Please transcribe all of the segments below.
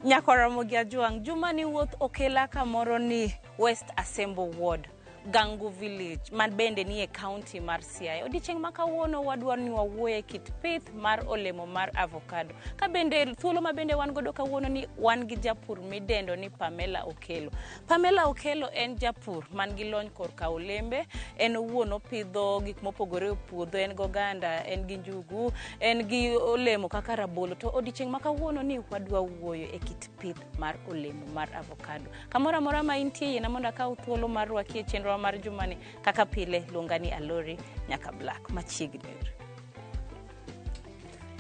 Nyakoromogi Ajwang', juma ni wuoth okela kamoro ni West Asembo Ward, Gangu Village, man bende nie county mar Siaya. Odiechieng' ma kawuono wadwaro ni wawuoye kit pith mar olemo mar avocado. Ka bende thuolo ma bende wan godo kawuono ni wan gi japur midendo ni Pamela Okelo. Pamela Okelo en japur man gi lony korka olembe, en owuon opidho gik mopogore e puodho, en gi oganda, en gi njugu, en gi olemo kaka rabolo. To odiechieng' ma kawuono ni wadwa wuoyo e kit pith mar olemo mar avocado. Kamoro amora ma intie, yiena mondo akaw thuolo mar rwaki e chenrowa mar jumani. Kaka pile, luonga ni Alori Nyaka Black machiegni uru.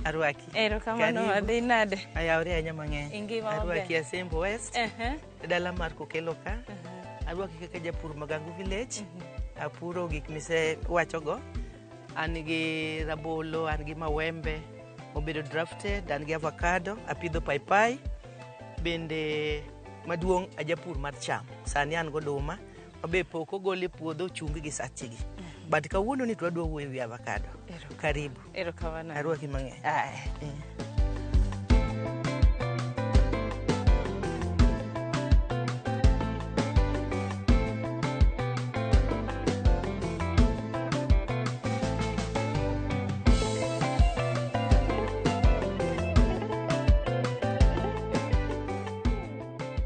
Arwaki. Erokamano, Karibu. adhi nade? Ayawre ahinya mang'eny. Ingima maber. Arwaki Asembo West, Ehe. dala mar Kokelo ka. Arwaki kaka japur Magangu Village. Apuro gik misewachogo. An gi rabolo, an gi mawembe mobedo drafted, an gi avocado, apidho paipai. Bende maduong' ajapur mar cham. Sani an goduma mabe pok ogol e puodho ochung gi sachigi. But kawuono ni to wadwa wuoyo ewi avocado. Karibu. Erokamano. Arwaki mang'eny. Aya.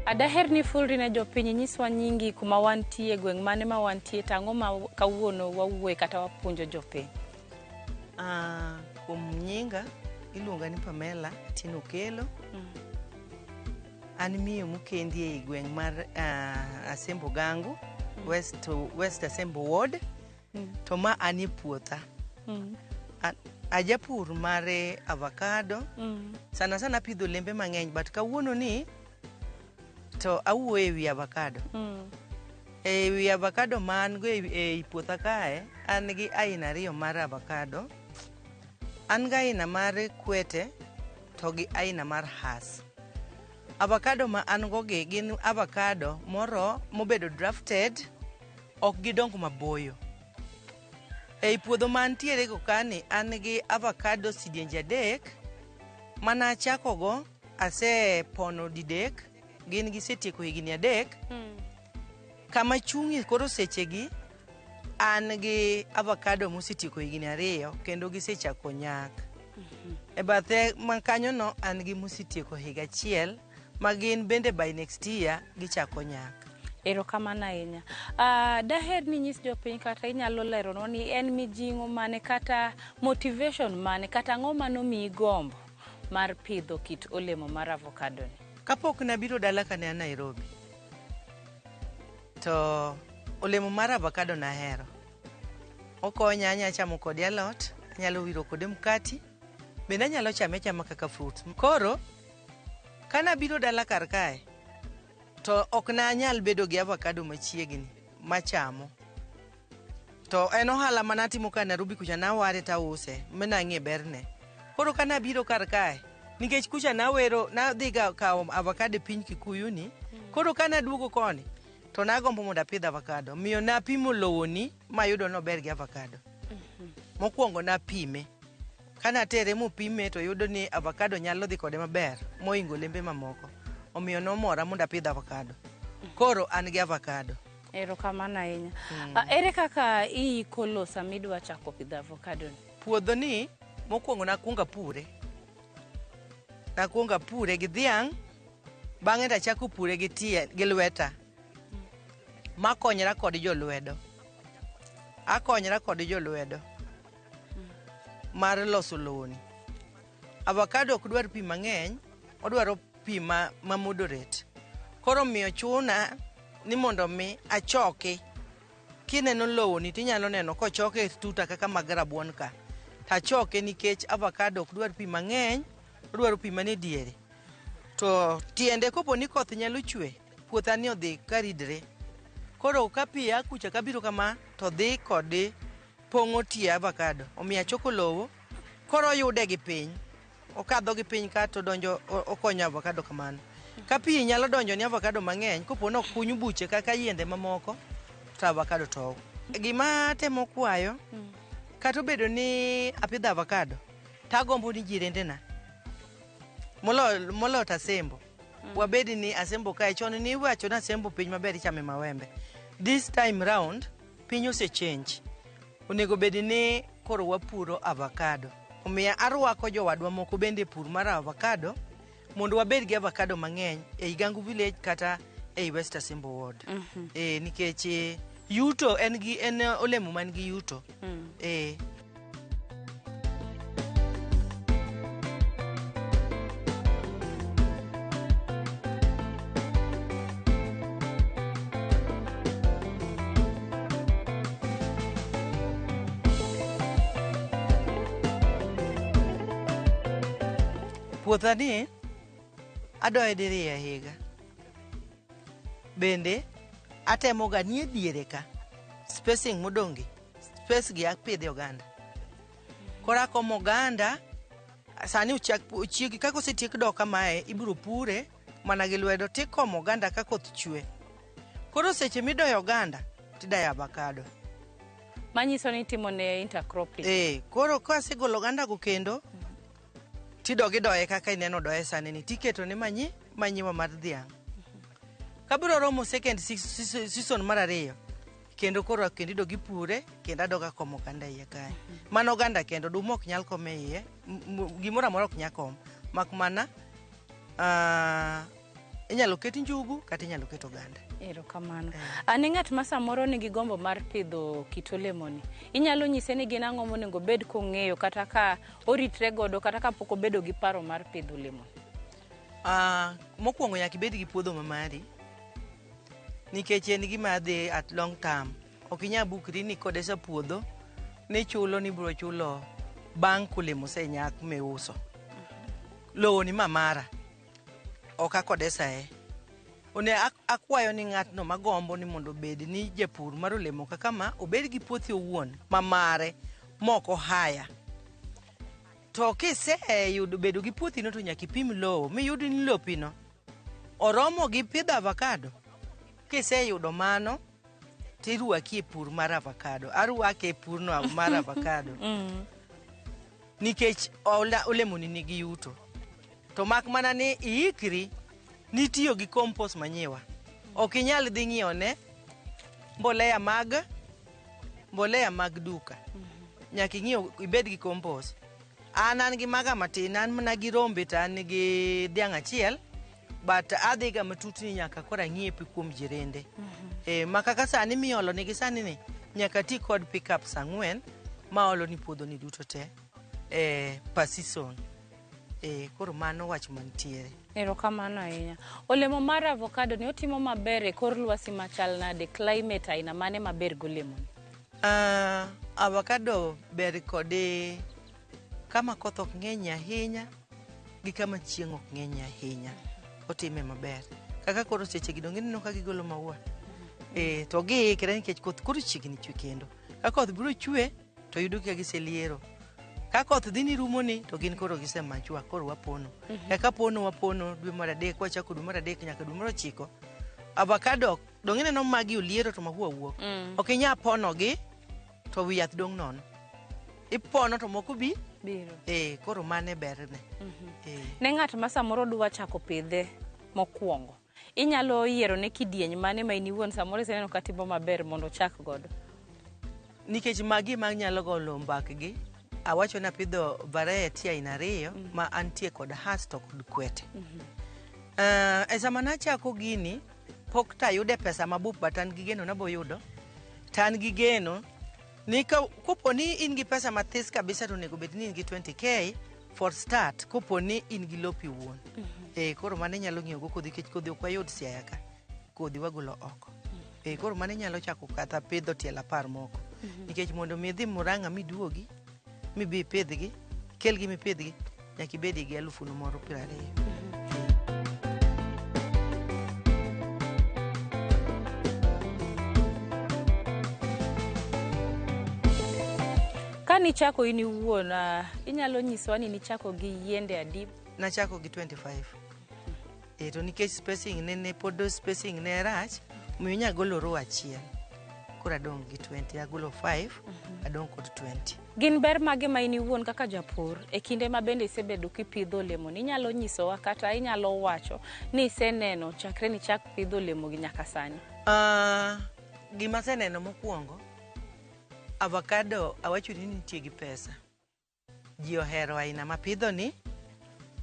Adaher ni fulri ne jopiny inyiswa nyingi kuma wantie, gweng' mane ma wantie, to ang'o ma kawuono wawuoye kata wapuonjo jopiny. Kuom nyinga iluonga ni Pamela Atieno Okelo. An miyo mokendi ei gweng' mar Asembo Gangu, West Asembo Ward. To ma an e puotha. Ajapur mar avocado. Sana sana apidho olembe mang'eny but kawuono ni to awuoyo ewi avocado. Ewi avocado ma an go ei puotha kae, an gi aina ariyo mar avocado. An gi aina mar kwete to gi aina mar Hass. Avocado ma an go gi gin avocado moro mobedo drafted, ok gidong maboyo. Ei puodho ma antiere go kani, an gi avocado sidienje 3 mana achako go asepono didek, gin gisetieko higni 3. Kama chung'ie koro sechegi an gi avocado mosetieko higni 2 kendo gisechako nyak. E bathe ma kanyono an gi mosetieko higa 1 ma gin bende by next year gichako nyak. Erokamano ahinya. Daher ni inyis jopiny kata inyalo leronwa ni en mijing'o mane kata motivation mane kata ang'o manomiyi gombo mar pidho kit olemo mar avocado ni? Kapok nabiro dala kane an Nairobi, to olemo mar avocado nahero. Okonya, anyalo chamo kode alot, anyalo wiro kode mkati, bende anyalo chame achama kaka fruit. Koro, kanabiro dala kar kae, to ok nanyal bedo gi avocado machiegni machamo. To en ohala manatimo ka Nairobi kucha naware tause, minang'e berne. Koro kanabiro kar kae, nikech kucha nawero, nadhiga kawo avocado e piny Kikuyu ni, koro kanaduogo koni, to nagombo mondo apidh avocado. Miyo napimo lowo ni mayudo nober gi avocado. Mokwongo napime. Kanatere mopime to yudo ni avocado nyalo dhi kode maber mohingo olembe mamoko. Omiyo nomora mondo apidh avocado. Koro an gi avocado. Erokamano ahinya. Ere kaka iiko lowo sama idwa chako pidho avocado ni? Puodho ni mokwongo nakwongo apure. Nakwongo apure gi dhiang', bang'e tachako pure gi tie gi lweta. Makonyra kod jolwedo. Akonyra kod jolwedo mar loso lowo ni. Avocado ok dwar pi mang'eny, odwaro pi ma moderate. Koro miyo chuna ni mondo mi achoki. Kineno lowo ni tinyalo neno kochoke e tuta kaka mag rabuon ka. Tachoke nikech avocado ok dwar pi mang'eny, odwaro pi mane diere. To tiende kopo ni koth nyalo chwe, puotha ni odhi karidre. Koro ka pi a kucha kabiro kama to dhi kod pong'o tie avocado. Omiyo achoko lowo, koro oyude gi piny. Okadho gi piny ka to donjo okonyo avocado kamano. Ka pi nyalo donjo ni avocado mang'eny, kopo ni okuny buche kaka yiende mamoko, to avocado tow. Gima atemo kwayo, kata obedo ni apidho avocado, tagombo ni jirendena, moloyo to Asembo. Wabed ni Asembo kae chon ni iwacho ni Asembo piny maber ichame mawembe. This time round piny ose change. Onego bed ni koro wapuro avocado. Omiyo arwako jowadwa moko bende e pur mar avocado mondo wabed gi avocado mang'eny ei Gangu village kata ei West Asembo ward. Nikech yuto en gi en olemo man gi yuto. Puotha ni adoye diriyo e higa. Bende atemoga ni e diere ka spacing modong' gi space gi apidhe oganda. Koro akomo oganda sani ochiek kaka osetiek do kamae ibiro pure mana gi lwedo tikomo oganda ka koth chwe. Koro seche midoyo oganda tidayo avocado. Manyiso ni itimo ne intercropping. Koro kasegolo oganda go kendo tidog idoye kaka ineno doye sani ni tiketo ne manyiwa mar dhiang'. Kabiro romo second season mar ariyo kendo koro kendo idog ipure kendo adog akomo oganda iye kae. Mano oganda kendo oduma ok nyal kom e iye, gimoro amora ok nyal kom. Mak mana inyalo ket njugu kata inyalo ket oganda. Erokamano. Ane ng'at ma samoro nigi gombo mar pidho kit olemoni, inyalo nyise ni gin ang'o monego obed kong'eyo kata ka oritre godo kata ka pok obedo gi paro mar pidho olemoni? Mokwongo nyaka ibed gi puodho ma mari nikech en gima dhi at long term. Ok inyal bukri ni kodesa puodho ni chulo ni ibiro chulo bang' kolemo osenyak miuso. Lowo ni mamara ok akodesa e. One akwayo ni ng'atno magombo ni mondo obed ni japur mar olemo kaka ma obed gi puothe owuon ma mare mok ohaya. To kiseyudo bedo gi puothino to nyaka ipim lowo miyud ni lopino oromo gi pidho avocado. Kiseyudo mano tirwaki e pur mar avocado. Arwake e purno mar avocado. Nikech olemoni nigi yuto. To mak mana ni iikri nitiyo gi compost manyiwa. Ok inyal dhi ng'iewo ne mbolea mag duka. Nyaka ing'iew ibed gi compost. An gi maga matin, an mana gi rombe to an gi dhiang' achiel, but adhi ga matut ni nyaka koro ang'iepi kuom jirende. Ma kaka sani miolo nigi sani ni nyaka ti kod pickups 4 ma olo ni puodho ni duto te per season. Koro mano wach mantiere. Erokamano ahinya. Olemo mar avocado ni otimo maber e kor lwasi machal nade? Climate aina mane maber golemoni? Avocado ber kode kama koth ok ng'eny ahinya gi kama chieng' ok ng'eny ahinya. Otime maber. Kaka koro seche gi donge ineno ka gigolo maua. To giikre nikech koth koro chiegni chwe kendo. Ka koth biro chwe to yudo ka giseliero. Ka koth dhi ni rumo ni to gin koro gisemachua koro wapono. Kaka pono wapono dwe mar 3 wachako dwe mar 3 nyaka dwe mar 9. Avocado donge ineno magi oliero to mahua wuok. Ok inyal pono gi to wi yath dong' nono. Ipono to moko bi biro. Koro mane berne. Ne ng'at ma samoro dwa chako pidhe mokwongo, inyalo yiero ne kidieny mane ma in iwuon samoro iseneno ka timo maber mondo ochak godo? Nikech magi ma nyalo golo mbakgi, awacho ni apidho variety aina 2 ma antie kod Hass to kod Kwete. E sama nachako gini, pok tayude pesa mabup but an gi geno nabo yudo. To an gi geno ni kopo ni in gi pesa mathis kabisa to onego bed ni in gi 20k for start kopo ni in gi lopi wuon. Koro mano inyalo ng'iewo go kodhi nikech kodhi ok wayud Siaya ka. Kodhi wagolo oko. Koro mano inyalo chako kata pidho tielo 10 moko. Nikech mondo mi idhi Murang'a miduogi, mibi ipidhgi, ikelgi mipidhgi, nyaka ibed gi 20,020. Ka nichako in iwuon, inyalo nyisowa ni nichako gi yiende adi? Nachako gi 25. To nikech spacing ne pod spacing ne rach, omiyo inyalo golo row achiel. Koro adong' gi 20, agolo 5, adong' kod 20. Gin ber mage ma in iwuon kaka japur e kinde ma bende isebedo kipidho olemo ni inyalo nyisowa kata inyalo wacho ni iseneno chakre ni chak pidho olemo gi nyaka sani? Gima aseneno mokwongo, avocado awacho ni nitie gi pesa. Ji ohero aina mapidho ni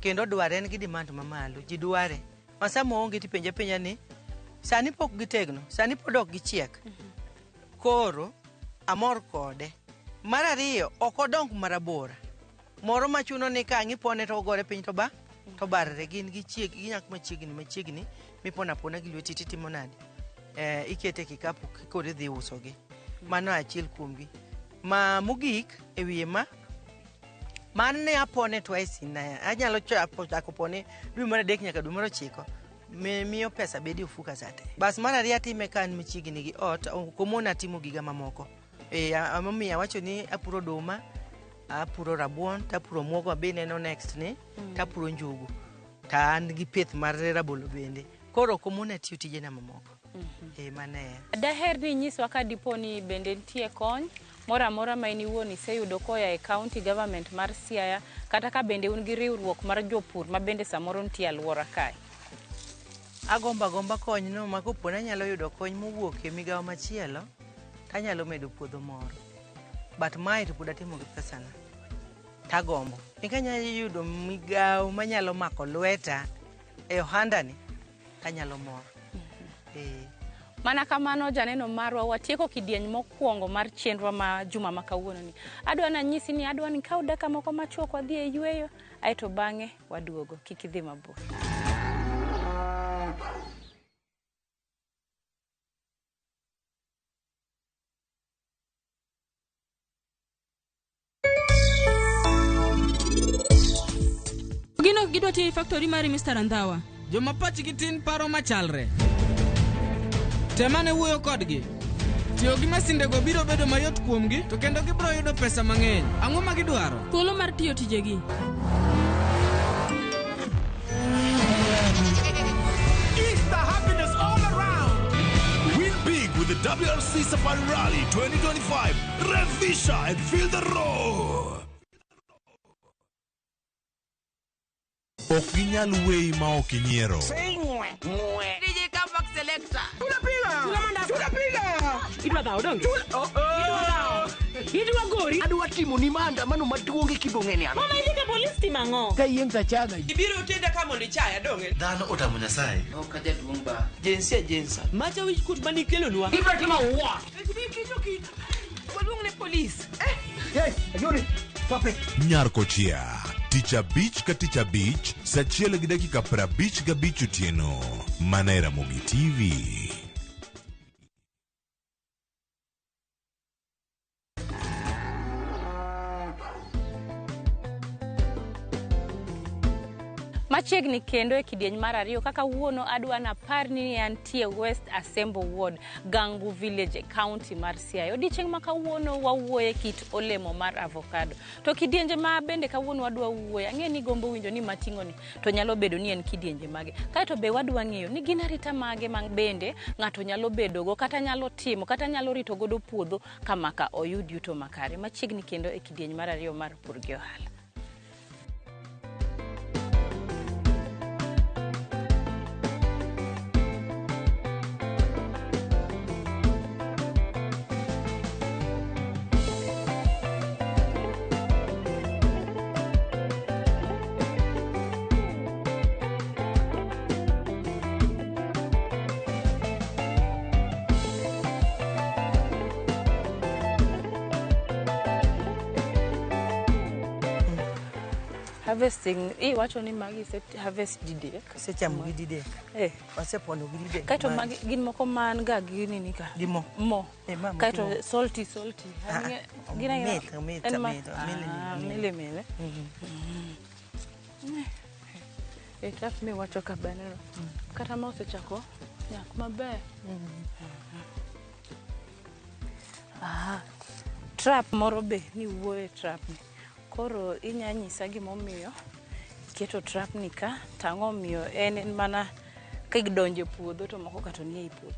kendo dware en gi demand mamalo. Ji dware. Ma sama oonge tipenje apenja ni sani pok gitegno, sani pod ok gichiek. Koro amor kode. Mar ariyo, ok odong marabora. Moro machuno ni ka ang' ipone to ogore piny to ba to barre. Gin gichieg, ginyak machiegni machiegni mipono apona gi lweti titimo nade? Ikete e kikapu koro idhi usogi. Mano achiel kuomgi. Ma mogik e wiye ma mano ne apone twice in a, anyalo chako pone dwe mar 3 nyaka dwe mar 9 miyo pesa bedo e ofuka sate. Bas mar ariyo atime ka an machiegni gi ot, ok omona timo giga mamoko. Emomiyo awacho ni apuro oduma, apuro rabuon, tapuro muogo be ineno next ni, tapuro njugu. To an gi pith mar rabolo bende. Koro ok omona tiyo tijena mamoko. Mano e. Daher ni inyiswa ka dipo ni bende nitie kony moro amora ma in iwuon iseyudo koa e county government mar Siaya, kata ka bende un gi riwruok mar jopur ma bende samoro nitie alwora kae. Agombo agomba kony no ma kopo ni anyalo yudo kony mowuok e migawo machielo, tanyalo medo puodho moro. But mae to pod atimo gi pesana. Tagombo. Ni kanyalo yudo migawo manyalo mako lweta e ohandani, tanyalo mor. Mana kamano janeno marwa, watieko kidieny mokwongo mar chenro ma juma ma kawuono ni. Adwa nanyisi ni adwa ni kaw dakika moko machuok wadhi e yweyo, aeto bang'e waduogo. Kik idhi mabor. Gino gidwa tiyo e factory mari Mr. Randhawa. Joma pachgi tin paro machalre. Temane wuoyo kodgi. Tiyo gi masindego biro bedo mayot kuomgi to kendo gibiro yudo pesa mang'eny. Ang'o ma gidwaro? Thuolo mar tiyo tijegi. Easter happiness all around. Win big with the WRC Safari Rally 2025. Revisha and feel the roar. Ok ginyal weyi ma ok inyiero. DJ Comeback Selector. Idwa gori. Adwa timo ni maandamano maduong' e Kibong'e ni an. Mama idhi ka polis timo ang'o? Ka yieng' tachaga. Ibiro tenda ka mondo ichaya dong'e. Dhano otamo Nyasaye. Ok ajaduong' ba. Jinsia jinsa. Macha wich kuot mane ikelonwa. Ibiro timo what? Waluong ne polis. Hey, Ayuri, stop it. Nyar Kochia. Tich abich ka tich abich, saa 1:55 otieno. Mana e Ramogi TV. Machiegni kendo e kidieny mar ariyo kaka wuono adwa napar ni antie West Asembo Ward, Gangu Village e county mar Siaya. Odiechieng' ma kawuono wawuoye kit olemo mar avocado. To kidienje ma bende kawuono wadwa wuoye, ang'e ni gombo winjo ni mating'o ni to nyalo bedo ni en kidienje mage. Kaeto be wadwa ng'eyo ni gin arita mage ma bende ng'ato nyalo bedogo kata nyalo timo kata nyalo rito godo puodho kamaka oyud yuto makare. Machiegni kendo e kidieny mar ariyo mar pur gi ohala. Harvesting, iwacho ni magi ise harvest didek. Asechamo gi didek. Wasepono gi didek. Kaeto magi gin moko man ga gi nini ka? Gi mo. Mo. Ma mo Kaeto gi mo. salty, salty. Ah, Gin agina- mit, mit, en ma- mit, mile, Ah, mile. mile, mile. Trap miwacho ka benero. Kata ma osechako nyak maber. Trap moro be ni wuoye trap ni. Koro inya nyisa gimomiyo iketo trap ni ka, to ang'o miyo en mana kidonjo e puodho to moko ka to nie ei puodho.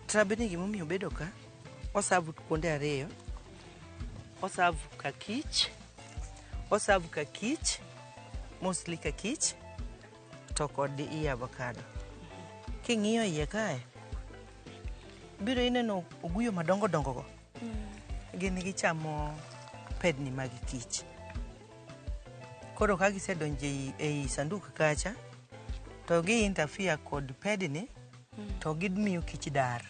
Trap ni gimomiyo obedo ka, oserve kuonde ariyo. Oserve ka kich, oserve ka kich, mostly ka kich, to kod i avocado. King'iyo iye kae, biro ineno oguyo madongo dongo go. Gin gichamo pedni mag kich. Koro ka gisedonjo ei sanduk kacha, to gi interfere kod pedni, to gimiyo kich dar.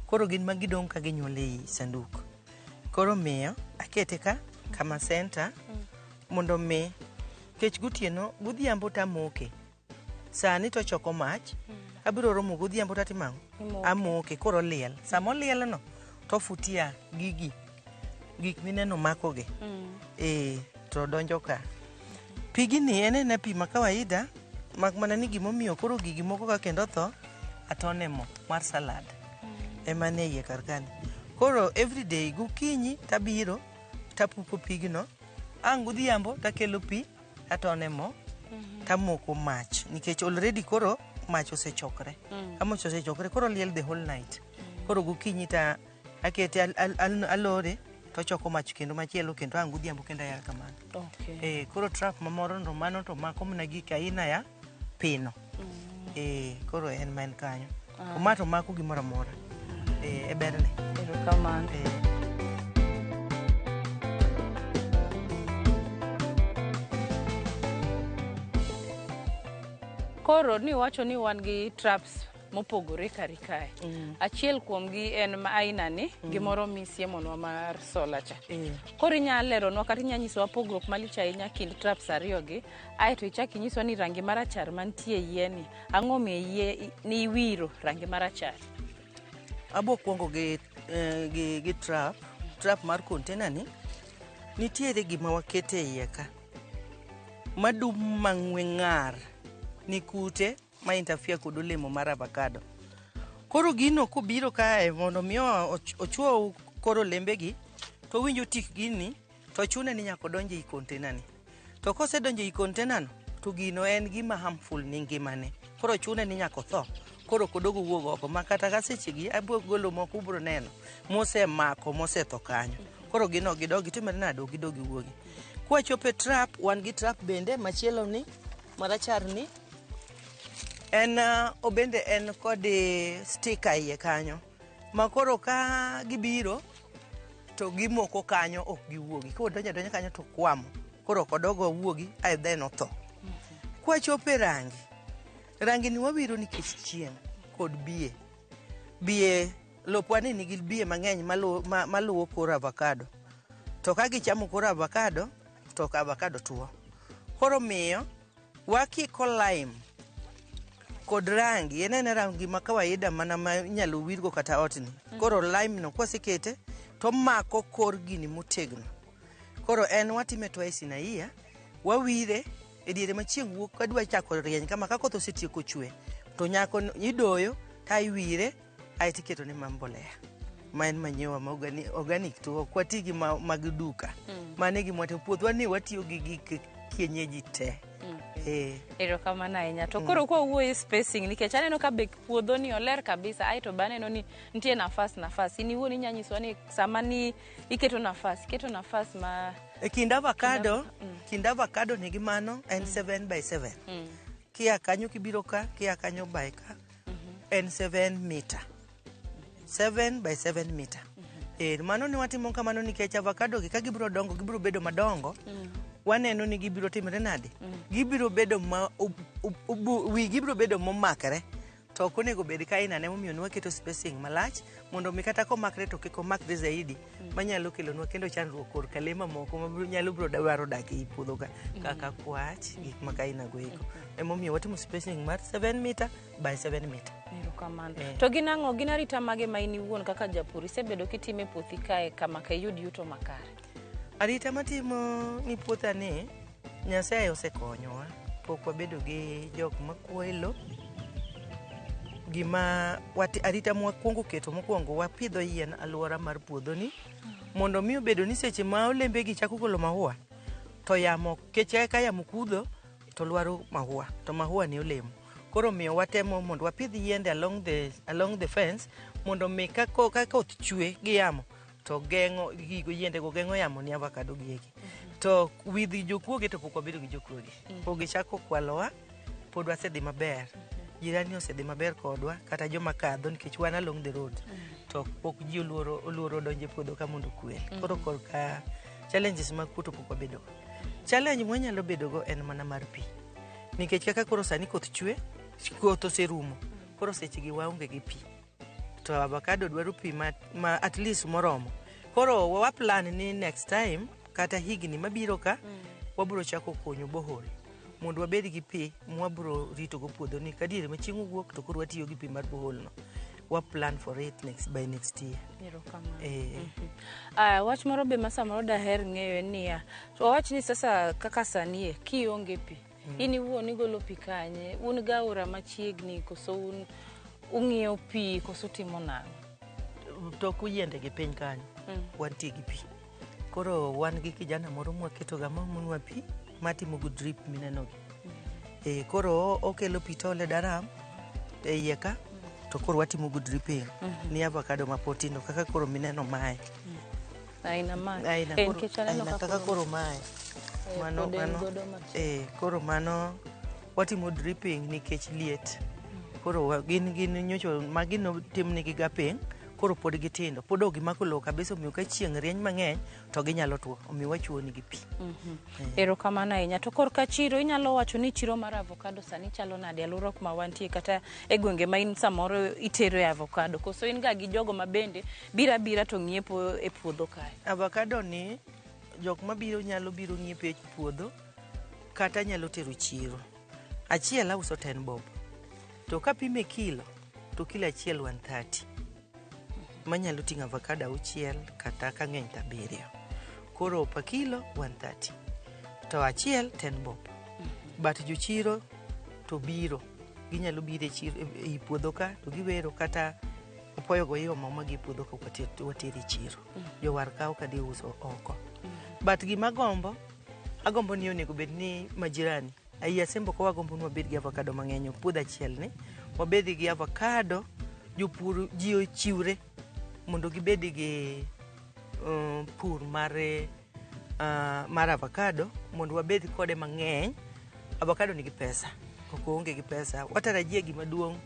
Koro gin ma gidong' ka ginyuol ei sanduk. Koro miyo akete ka kama center mondo mi kech gotieno godhiambo tamoke. Sani to choko mach, abiro romo godhiambo tatimo ang'o? Imoke. Amoke, koro oliel. Sama oliel no, to futia gigi, gik mineno makogi. To donjo ka. Pigni en ena pi ma kawaida, mak mana ni gimomiyo koro gigi moko ka kendo tho, atone mo mar salad. Ema nie iye kar kani. Koro everyday gokinyi tabiro, tapuko pigno, ang' godhiambo takelo pi, tatone mo, tamoko mach. Nikech already koro mach osechokre. Ka mach osechokre, koro liel the whole night. Koro gokinyi ta akete alore, tochoko mach kendo machielo kendo ang' godhiambo kendo ayal kamano. Koro trap mamoro no mano to mako mana gik aina ya pino. Koro en ma en kanyo. Ma to mako gimoro amora. E berne. Erokamano. Koro ni wacho ni wan gi traps mopogore kar kae. Achiel kuomgi en ma aina ni, gimoro misiemonwa mar solar cha. Koro inyalo leronwa kata inyalo nyisowa pogruok malich ahinya kind traps ariyo gi, aeto ichak inyiswa ni rangi marachar mantie e yie ni, ang'o omiyo yie ni iwiro rangi marachar? Abo kuongo gi trap mar container ni, nitiere gima wakete iye ka, madum mang'we ng'ar ni kute ma interfere kod olemo mar avocado. Koro gino kobiro kae mondo mi ochuo kor olembegi, to owinjo tik gini, to chune ni nyaka odonj ei container ni. To kosedonjo ei container no, to gino en gima harmful ni ngimane. Koro chune ni nyaka otho. Koro ok odog owuog oko, ma kata ka sechegi abiro golo moko ubiro neno, mosemako, mosetho kanyo. Koro gino gidog gitimre nade, ok gidog giwuogi. Kwachopo e trap, wan gi trap bende machielo ni, marachar ni, en obende en kod sticker iye kanyo. Ma koro ka gibiro, to gimoko kanyo ok giwuogi. Kodonjo adonja kanyo to kwamo. Koro ok odog owuogi, ae then otho. Kwachopo e rangi, rangi ni wawiro nikech chieng' kod biye. Biye, lopwa ni nigi biye mang'eny maluwo kor avocado. To ka gichamo kor avocado, to avocado tuo. Koro miyo, wakiko lime kod rangi, en ena rangi ma kawaida mana ma inyalo wirgo kata otni. Koro lime no kwasekete, to mako kor gini motegno. Koro en watime twice in a year, wawire e diere ma chieng' wuok kadwa chako rieny kama ka koth osetieko chwe, to nyako idoyo ta iwire aeto iketone ma mbolea. Ma en manyiwa ma organic to ok wati gi mag duka. Mano e gima watimo. Puothwa ni watiyo gi gik kienyeji te. Erokamano ahinya. To koro kwa wuoyo e spacing, nikech aneno ka bek puodho ni oler kabisa, aeto be aneno ni nitie nafas. In iwuon inya nyisowa ni sama ni iketo nafas, iketo nafas ma E kind avocado, kind avocado nigi mano en 7 by 7. Kia kanyo kibiro ka, kia kanyo by ka, en 7 meter. 7 by 7 meter. Mano ne watimo kamano nikech avocado gi ka gibiro dongo, gibiro bedo madongo. Waneno ni gibiro timre nade? Gibiro bedo ma wi gibiro bedo momakre. To ok onego bed ka ina ne momiyo ne waketo spacing malach mondo mi kata komakre to kik omakre zaidi manyalo kelonwa kendo chandruok korka lee mamoko ma nyalo biro dwaro dak ei puodho ka kaka kwach, gik ma kaina go eko. Emomiyo watimo spacing mar 7 meter by 7 meter. Erokamano. To gin ang'o, gin arita mage ma in iwuon kaka japur isebedo kitimo e puothi kae kama ka iyud yuto makare? Arita matimo ni puotha ni, Nyasaye osekonyowa. Pok wabedo gi jok makuo e lo. Gima arita mwakwongo keto mokwongo, wapidho yien alwora mar puodho ni, mondo mi obedo ni seche ma olembe gi chako golo maua, to yamo, kech ka yamo kudho, to lwaro maua, to maua ni olemo. Koro miyo watemo mondo wapidh yiende along the fence, mondo mi ka koth chwe gi yamo, To geng'o gigo yiende go geng'o yamo ni avocado gi eki. To with jokuoge to pok wabedo gi jokuoge. Pok gichako kwalowa, pod wasedhi maber. Jirani osedhi maber kodwa, kata joma kadho nikech wan along the road. To pok ji oluoro donjo e puodho ka mondo okwel. Koro korka challenges mag kuo to pok wabedo go. Challenge mwanyalo bedo go en mana mar pi. Nikech kaka koro sani koth chwe, koth oserumo. Koro seche gi waonge gi pi. To avocado dwaro pi ma at least moromo. Koro wa plan ni next time kata higni mabiro ka wabiro chako kunyo borehole mondo wabed gi pi mwabiro rito go puodho ni ka diere ma chieng' owuok to koro watiyo gi pi mar borehole no. Wa plan for it next by next year. Erokamano. Eh. Wach moro be ma samoro daher ng'eyo en niya, to wawach ni sasa kaka sani e, kionge pi, in iwuon igolo pi kanye? Un gi aora machiegni koso un ung'iewo pi koso utimo nang'o? Tok yiende gi piny kanyo wantie gi pi. Koro wan gi kijana moro mwaketoga maomonwa pi matimo go drip mineno gi. Koro okelo pi toole daram e iye ka to koro watimo go dripping ni avocado mapod tindo kaka koro mineno mae. Aina mae. Aina Eh, koro, nikech aneno aina ka kaka koro mae. Mano pod en mano godo machiegni. Koro mano watimo dripping nikech liet. Koro gin nyocho magi notimnegi ga piny koro pod gitindo pod ok gimako lowo kabisa omiyo ka chieng' rieny mang'eny to ginyalo tuo omiyo wachuo nigi pi. Erokamano ahinya. To korka chiro, inyalo wacho ni chiro mar avocado sani chalo nade e alwora kuma wantie kata e gwenge ma in samoro itero e avocado? Koso in ga gi jogo ma bende biro abira to ng'iepo e puodho kae? Avocado ni jok mabiro nyalo biro ng'iepo e puodho kata nyalo tero chiro. Achiel auso 10 bob. To kapime kilo to kilo achiel 130. Manyalo ting'o avocado auchiel kata ka ng'eny to abiriyo. Koro per kilo 130. To achiel 10 bob. But jochiro to biro. Ginyalo biro e chiro e puodho ka to giwero kata opoyo go iomo aoma gi e puodho ka watero e chiro. Jowar kawo kadhi uso oko. But gima agombo, agombo ni onego bed ni majirani ei Asembo ka wagombo ni wabed gi avocado mang'eny ok puodho achiel ni wabed gi avocado jopur ji ochiwre mondo gibed gi pur mar avocado mondo wabed kode mang'eny. Avocado nigi pesa, ok oonge gi pesa. Watarajia gima duong'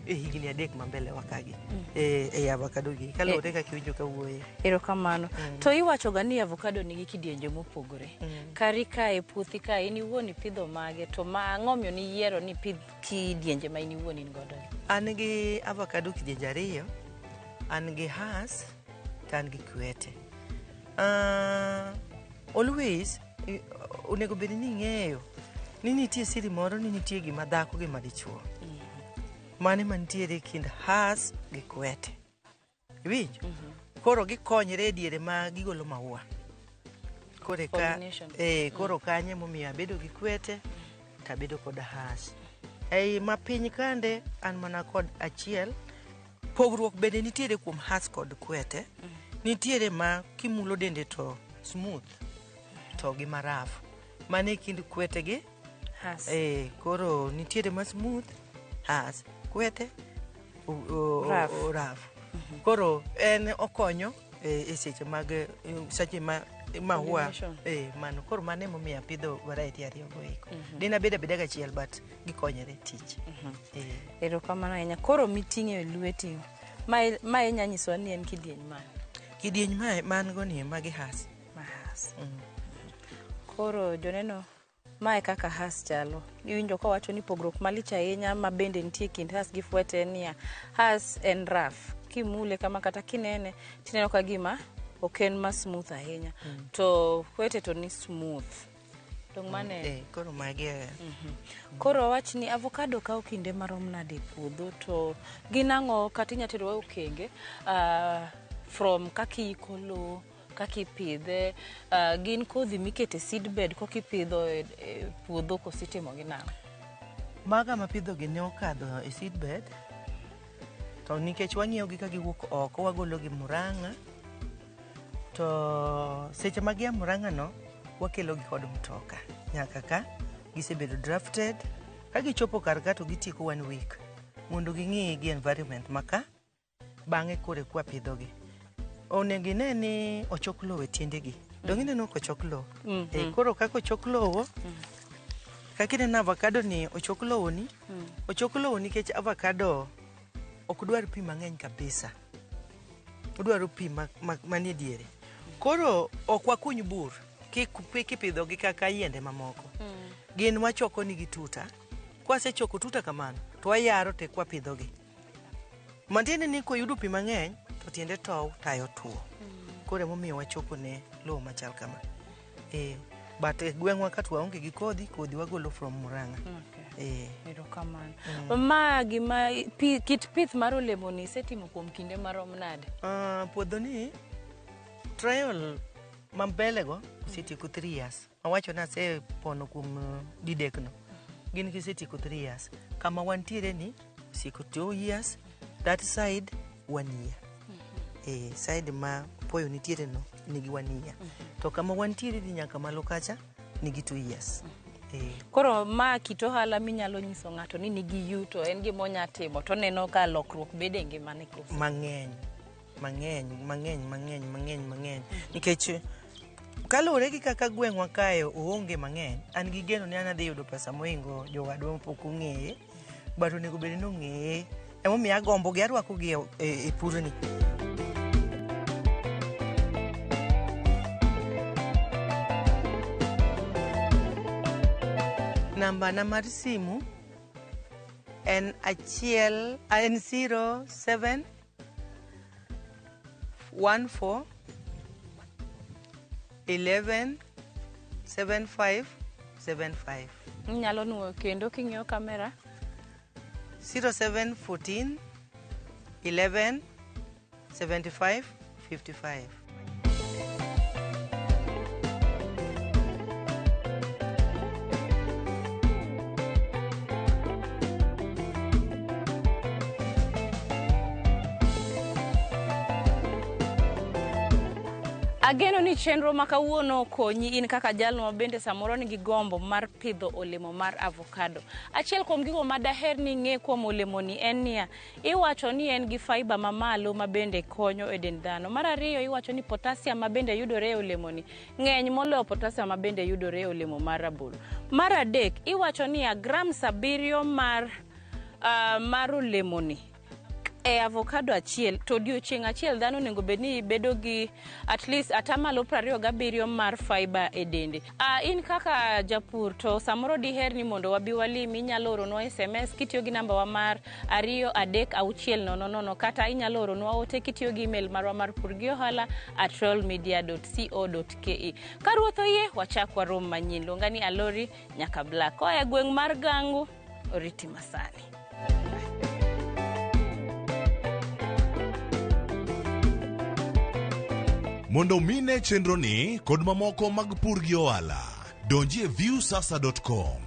e higni 3 ma mbele wa kagi e avocado gi kaluwore kaka iwinjo kawuoye. Erokamano. To iwacho ga ni avocado nigi kidienje mopogore. Kari kae puothi kae in iwuon ipidho mage to ma ang'o miyo niyiero ni ipidh kidienje ma in iwuon in godo gi? An gi avocado kidienje ariyo, an gi Hass to an gi Kwete. Always onego bed ni ing'eyo ni nitie siri moro ni nitie gima dhako gi madichuo. Mane mantiere e kind Hass gi Kwete. Iwinjo? Koro gikonyre e diere ma gigolo maua. Koro ka, Pollination. Koro kanyo emomiyo abedo gi Kwete to abedo kod Hass. Ei mapiny kande an mana kod achiel. Pogruok bende nitiere kuom Hass kod Kwete. Nitiere ma kimulo dende to smooth to gi maraf. Mane e kind Kwete gi Hass. Koro nitiere ma smooth Hass, Kwete Rough. Rough. Koro en okonyo e seche mag seche ma maua Pollination. Mano koro mano emomiyo apidho variety ariyo go eko. Dine abed abeda gachiel but gikonyore e tich. Erokamano ahinya. Koro miting'o e lweti, mae inya nyisowa ni en kidieny mane? Kidieny mae man go ni magi Hass. Ma Hass. Koro joneno mae kaka Hass chalo. Iwinjo kowacho ni pogruok malich ahinya ma bende nitie kind Hass gi Fuete en niya, Hass en rough. Kimule kama kata kinene tineno ka gima ok en ma smooth ahinya. To Fuete to ni smooth. Dong' mane? Koro magi e. Koro wawach ni avocado kawo kinde marom nade e puodho to gin ang'o kata inya terowa e okenge from kaka iiko lowo, kaka ipidhe, gin kodhi mikete seedbed koka ipidho e puodho koso itimo gi nang'o? Maga mapidho gi ne okadho e seedbed to nikech wang'iyo gi ka giwuok oko wagolo gi Murang'a to seche ma gia Murang'a no wakelo gi kod mtoka nyaka ka gisebedo drafted ka gichopo kar ka to gitieko 1 week mondo ging'i gi environment ma ka bang'e koro eka wapidho gi. Onego ine ni ochok lowo e tiendegi. Donge ineno kochok lowo? Eh, koro kaka ochok lowo, kaka ineno avocado ni ochok lowo ni, ochok lowo nikech avocado ok dwar pi mang'eny kabisa. Odwaro pi manie diere. Koro ok wakuny bur kipidhogi kaka yiende mamoko. Gin wachoko nigi tuta. Kwasechoko tuta kamano, to wayaro te kwapidhogi. Matiende ni koyudo pi mang'eny, to tiende tow tayo tuo. Koro emomiyo wachoko ne lowo machal kama. But e gweng'wa ka to waonge gi kodhi, kodhi wagolo from Murang'a. Erokamano. Ma gima kit pith mar olemo ni isetimo kuom kinde marom nade? Puodho ni trial ma mbele go osetieko 3 years. Awacho ni asepono kuom didek no. Gin gisetieko 3 years. Kama wantiere ni osetieko 2 years, that side 1 year. Side ma poyo nitiere no nigi 1 year. To kama wantiere ni nyaka malo kacha nigi 2 years. Koro ma kit ohala minyalo nyiso ng'ato ni nigi yuto, en gima onya timo to oneno ka lokruok bede e ngimane koso? Mang'eny, mang'eny, mang'eny, mang'eny, mang'eny, mang'eny. Nikech kaluwore gi kaka gweng'wa kae oonge mang'eny, an gi geno ni an adhi yudo pesa mohingo jowadwa mapok ong'eye, but onego bed ni ong'eye. Emomiyo agombo gi arwako gi e purni. Namba na mar simu en achiel, en 07 14 11 75 75. Inyalo nuoyo kendo king'iyo kamera. 07 14 11 75 55. Ageno ni chenro ma kawuono okonyi in kaka jalno ma bende samoro nigi gombo mar pidho olemo mar avocado. Achiel kuom gigo ma daher ni ing'e kuom olemoni en niya, iwacho ni en gi fiber mamalo ma bende konyo e dend dhano. Mar ariyo, iwacho ni potassium ma bende yudore e olemoni ng'eny moloyo potassium ma bende yudore e olemo mar rabolo. Mar adek, iwacho niya, gram 7 mar olemoni e avocado achiel to odiochieng' achiel dhano onego bed ni bedo gi at least atamalo 27 mar fiber e dende. In kaka japur to samoro diher ni mondo wabi walimi, inyalo oronwa SMS kitiyo gi namba wa mar 2 3 6 0 0 kata inyalo oronwa ote kitiyo gi email marwa mar purgiohala@royalmedia.co.ke. Ka ruoth oyie, wachak warom manyien. Luonga ni Alori nyaka Black. Koa e gweng' mar Gangu, oriti masani. Mondo mine chenro ni kod mamoko mag pur gi ohala, donji e viewsasa.com.